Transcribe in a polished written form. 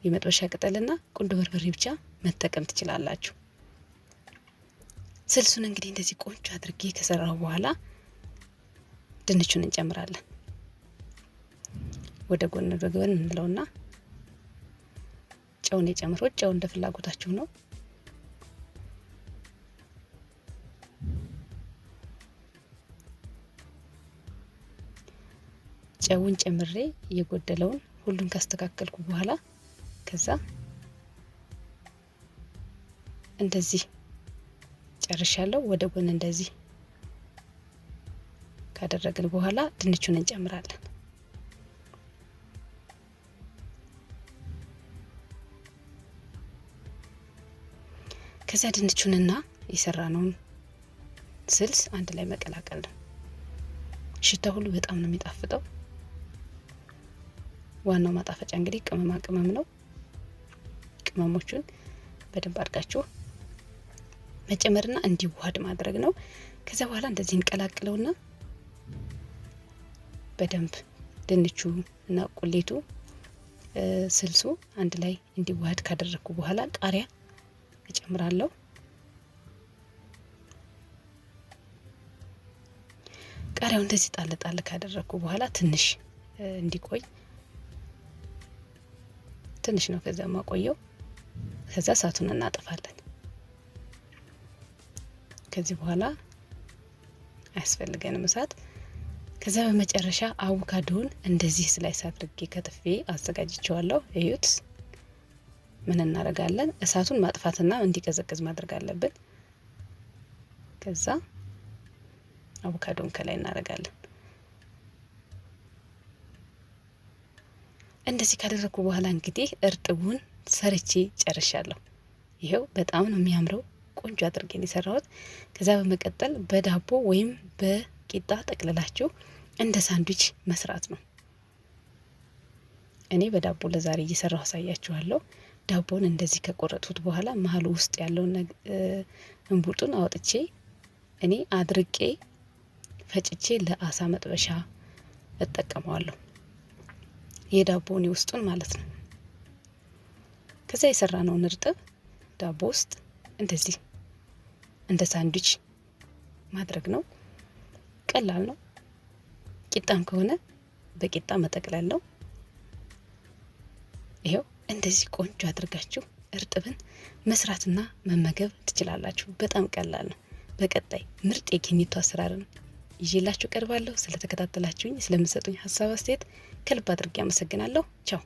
የመጥበሻ ቅጠልና ቁንዶ በርበሬ ብቻ መጠቀም ትችላላችሁ። ስልሱን እንግዲህ እንደዚህ ቆንጆ አድርጌ ከሰራሁ በኋላ ድንቹን እንጨምራለን። ወደ ጎን ወደ እንለውና ጨውን የጨምሮት ጨው እንደ ፍላጎታችሁ ነው። ጨውን ጨምሬ የጎደለውን ሁሉን ካስተካከልኩ በኋላ ከዛ እንደዚህ ጨርሻለሁ። ወደ ጎን እንደዚህ ካደረግን በኋላ ድንቹን እንጨምራለን። ከዛ ድንቹንና የሰራነውን ስልስ አንድ ላይ መቀላቀል ነው። ሽታ ሁሉ በጣም ነው የሚጣፍጠው። ዋናው ማጣፈጫ እንግዲህ ቅመማ ቅመም ነው። ቅመሞቹን በደንብ አድርጋችሁ መጨመርና እንዲዋሃድ ማድረግ ነው። ከዚያ በኋላ እንደዚህ እንቀላቅለውና በደንብ ድንቹ እና ቁሌቱ ስልሱ አንድ ላይ እንዲዋሃድ ካደረግኩ በኋላ ቃሪያ እጨምራለሁ። ቃሪያው እንደዚህ ጣል ጣል ካደረግኩ በኋላ ትንሽ እንዲቆይ ትንሽ ነው ከዛ ማቆየው። ከዛ እሳቱን እናጠፋለን። ከዚህ በኋላ አያስፈልገንም እሳት። ከዛ በመጨረሻ አቮካዶን እንደዚህ slice አድርጌ ከትፌ አዘጋጅቼዋለሁ። እዩት። ምን እናደርጋለን? እሳቱን ማጥፋትና እንዲቀዘቅዝ ማድረግ አለብን። ከዛ አቮካዶን ከላይ እናደርጋለን። እንደዚህ ካደረግኩ በኋላ እንግዲህ እርጥቡን ሰርቼ ጨርሻለሁ። ይኸው በጣም ነው የሚያምረው። ቆንጆ አድርጌ ነው የሰራሁት። ከዛ በመቀጠል በዳቦ ወይም በቂጣ ጠቅልላችሁ እንደ ሳንድዊች መስራት ነው። እኔ በዳቦ ለዛሬ እየሰራሁ አሳያችኋለሁ። ዳቦን እንደዚህ ከቆረጥኩት በኋላ መሀሉ ውስጥ ያለውን እንቡጡን አውጥቼ እኔ አድርቄ ፈጭቼ ለአሳ መጥበሻ እጠቀመዋለሁ። የዳቦውን የውስጡን ማለት ነው። ከዛ የሰራነውን እርጥብ ዳቦ ውስጥ እንደዚህ እንደ ሳንድዊች ማድረግ ነው። ቀላል ነው። ቂጣም ከሆነ በቂጣ መጠቅለል ነው። ይኸው እንደዚህ ቆንጆ አድርጋችሁ እርጥብን መስራትና መመገብ ትችላላችሁ። በጣም ቀላል ነው። በቀጣይ ምርጥ የኪኒቶ አሰራርን ይዤላችሁ ቀርባለሁ። ስለተከታተላችሁኝ፣ ስለምሰጡኝ ሀሳብ አስተያየት ከልብ አድርጌ አመሰግናለሁ። ቻው።